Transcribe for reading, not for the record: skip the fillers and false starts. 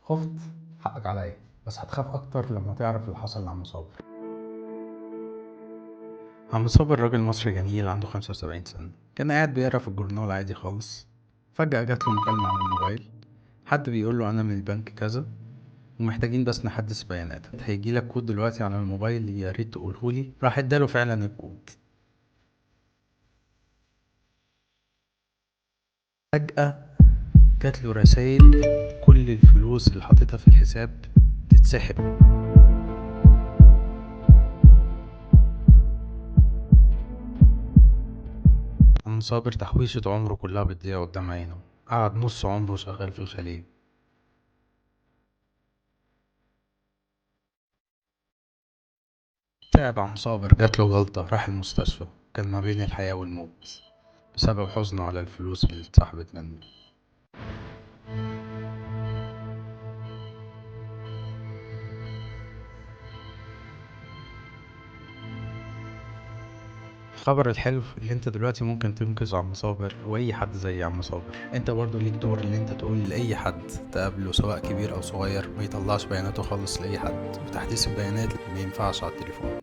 خفت؟ حقك عليا، بس هتخاف اكتر لما تعرف اللي حصل لعم صابر. عم صابر راجل مصري جميل عنده 75 سنة، كان قاعد بيقرا في الجورنال عادي خالص. فجأة جات له مكالمة على الموبايل، حد بيقول له أنا من البنك كذا ومحتاجين بس نحدث بياناتك، هيجي لك كود دلوقتي على الموبايل يا ريت تقوله لي. راح اداله فعلا الكود. فجأة جات له رسائل كل الفلوس اللي حاططها في الحساب تتسحب. عم صابر تحويشة عمره كلها بتضيع قدام عينه، قعد نص عمره شغال في الخليج. تعب عم صابر، جات له جلطة، راح المستشفى، كان ما بين الحياة والموت بسبب حزنه على الفلوس اللي اتسحبت منه. الخبر الحلو اللي انت دلوقتي ممكن تنقذ عم صابر واي حد زي عم صابر. انت برضو ليك دور اللي انت تقول لاي حد تقابله سواء كبير او صغير ما يطلعش بياناته خالص لاي حد، وتحديث البيانات ما ينفعش على التليفون.